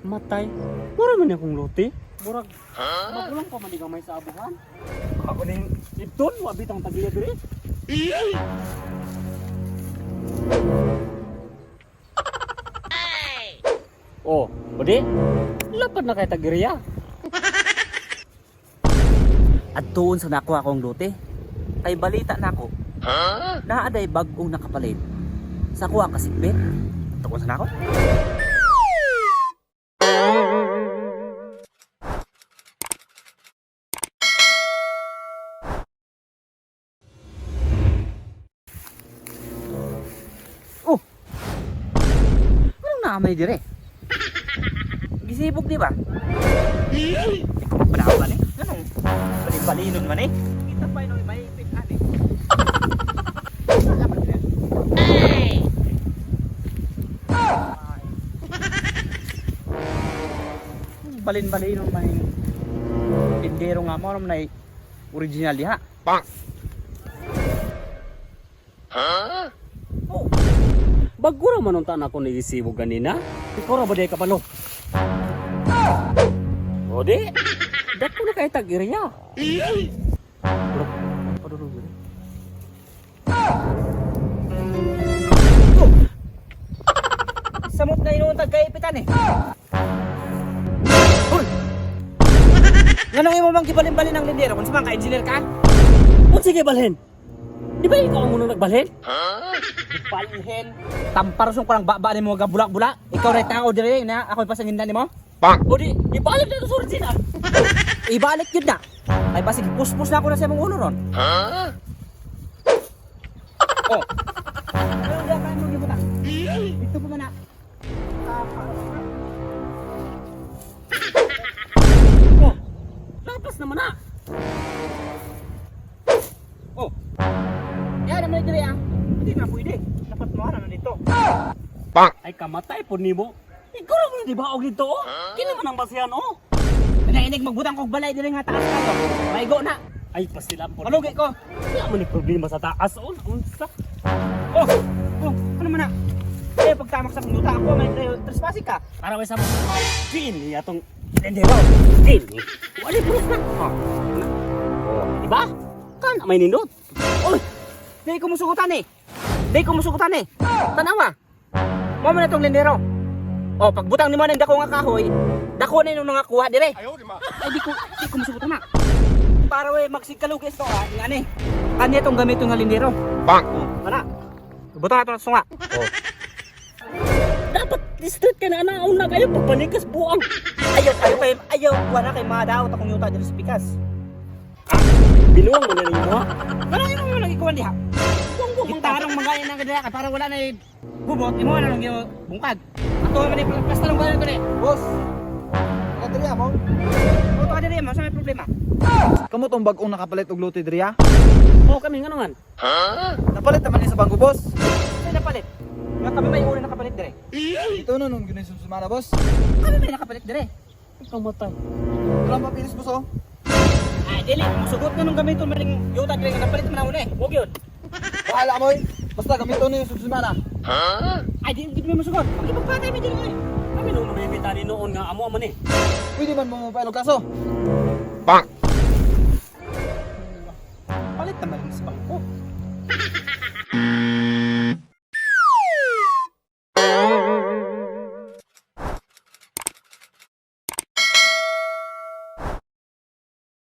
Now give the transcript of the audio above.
Matay. Mura man akong lote. Murag, magulang pa man ni gamay sa abuhan. Ako ning Ipton, wa bitang tagiya diri. Oh, odi. Lapad na kay tagiriya. Adtuon sa nako akong lote. Kay balita nako. Naa day bag-ong nakapalit. Sa ko ang kasikbit. Adtuon sa nako. Oh. Anong naamay dire? Gisibog di ba? Di ko magpanawan eh. Ganun. Balin-balinon man eh. Kita pa yun, may ipit ani. Balin-balinon man yung tindero nga mo, naman ay original diha. Bang! Oh. Bago ra man unta na ako nagisibog ganina. Ikaw ra ba di ka palo? O di. Dako na kay tagiriya. Murag, padulong diri. Samot na inuuntag kay ipitan eh. Hoy! Nganong imo mang gibalin-balin ang lindero kung sa ka engineer ka? O sige balhin. Di ba ikaw ang unang nagbalhin? Balhin. Tampar ko lang baba nimo ga bulak-bulak. Ikaw ray tao dire na ako ipasangindan nimo. Bang! O di, ibalik na ito sa original. Ibalik yun na. Ay basig puspos na ako na sa imong ulo ron. Oh. Ano ba ka mo gibutang? Dito pa man na. Oh, lapas naman na. Oh. Yan naman dire ah. Hindi na pwede. Dapat mo na dito. Bang! Ay kamatay po nimo. Ikaw ra man di ba og dito? Oh? Kini man ang basihan oh. Inig magbutang kog balay dire nga taas kayo. Maigo na. Ay pasilam po. Malugi ko. Wala man ni problema sa taas oh. Unsa? Oh. Oh, ano man na? Eh pagtamak sa kong yuta ako may trespassing ka. Para may sa Kini atong tendero. Kini. Wala proof na. Oh. Oh, di ba? Kan may nindot. Oy! Di ko musugutan eh. Di ko musugutan eh. Tanawa. Mo man na tong lindero. Oh, pagbutang nimo ng dako nga kahoy, dako na yung mga kuha dire. Ay di ko musugutan na. Para we magsigkalugis to ah, nga ni. Kanya tong gamit nga lindero. Bang! Oh, ana. Butang ato na sunga. Oh. Dapat straight ka na ana una kayo pagpanikas buang. Ayaw ayaw kay ayaw wala kay madaot akong yuta diri sa pikas. Binuang man na nimo ha. Ano yung mga nagikuan diha? Gitarong mga yan ang kadaya para wala na bubot, imo na lang yung bungkag. Ato man ni basta lang gano'n to ni. Boss, kadriya mo? Oto ka diri mo, sa may problema. Kamo tong bag-ong nakapalit og lote diriya? Oh, kami nga naman. Napalit naman ni sa bangko, boss. Sino napalit? Nga kami may una nakapalit dire. Ito na nun gyud sumana, boss. Kami may nakapalit dire. Ikaw matay. Wala pa pilis, boss, oh. Ay, dili, musugot na nung gamiton maling yuta dire nga napalit man una eh. Huwag yun. Bahala mo, eh. Basta gamiton na yung sumana. Ay, di di mo musugot. Makipagpatay mi dire eh. Kami nung nabibitani noon nga amo man eh. Pwede man mo mapailog kaso. Bang!